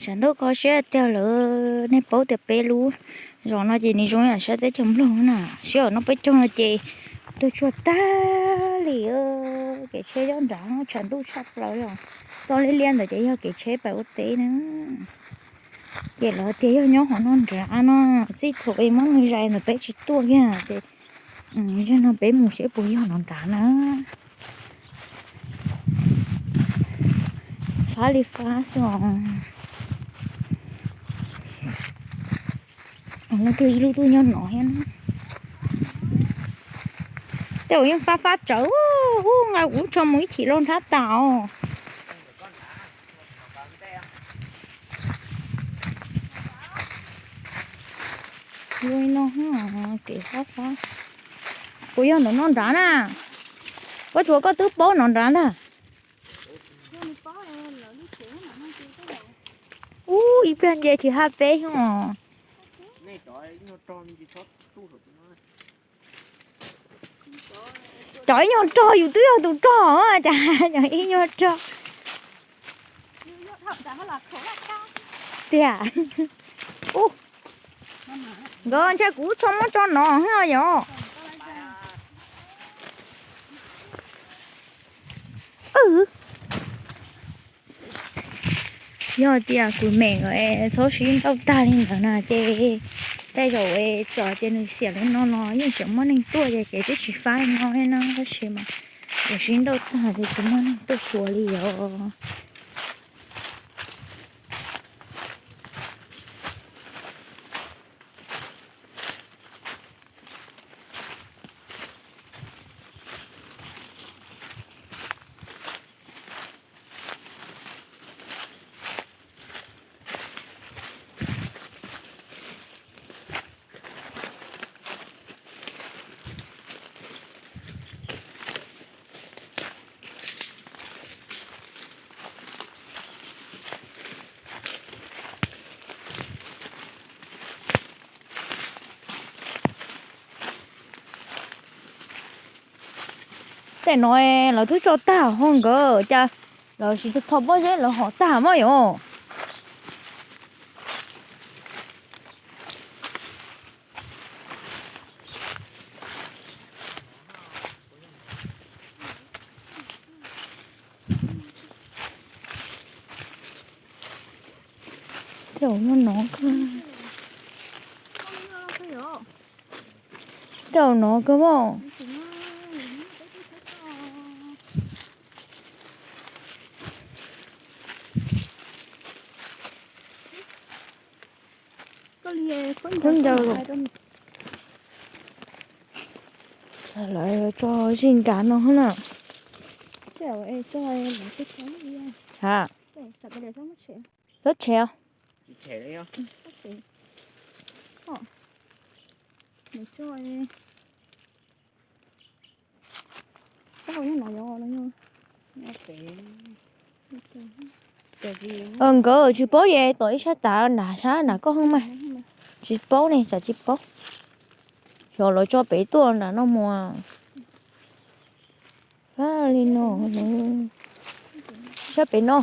Tshav ntuj kho siab tiag lawm, nej paub tias peb lub zos no ces nws zoo yam sab teb chaws Nplog na, sij hawm no peb caug no ces tuaj tsuag tag li. Kev tsheb nyob nrad tshav ntuj tshaj plaws li os. Txoj liab liab ntawd ces yog kev tsheb pais ua teb na. Ces lawv tias yog nyob qhov no nrad no, txij thaum es muab nws zais ntawd peb tsis tuaj kiag ces, zaum no peb mus seb puas yog no nrad na. Fab li fab xwb os. Leej twg ib lub tuaj nyob no thiab. Tej zaum yeej fab fab tsawv, ub, nqa kuv tsho mus ib chim los nrhab tas os. Ua li no, kev fab fab. Puas yog ntawm no nrad na? Pob Tsuas, koj twb paub no nrad ntag. Ub, ib pliag nce tsis haj peb xyoo os. Cov ib nyuag rog yus twb yog tus rog, cas cov ib nyuag rog. Tiag. Nkawd ntshe kuv tso muab tso no yog. Yog tias kuv me es txhob sib nrauj tag li ntawd na ces tej zaum es txawm tias nws xiam li no los yeej tseem muaj neeg tuaj ces kev twb tsis fab li no thiab na, tab sis mas kuv sib nrauj tag ces tsis muaj neeg tuaj xyuas li os. Tej no lawv twb tso tag ho nkawd cas lawv tsis tho pob zeb lawv hom tag mog yom. Tej zaum nyob no, tej zaum no kawg mas. Lawv tso zis nrad no na. Ha, txhob tshem os. Nkawd tsis paub ces tom ib sab tav nram sab nram koj heev mas. Tsis paub ne, tsam tsis paub. Xyov lawv tso pem tuaj nram no mus. Fab li no, sab pem no.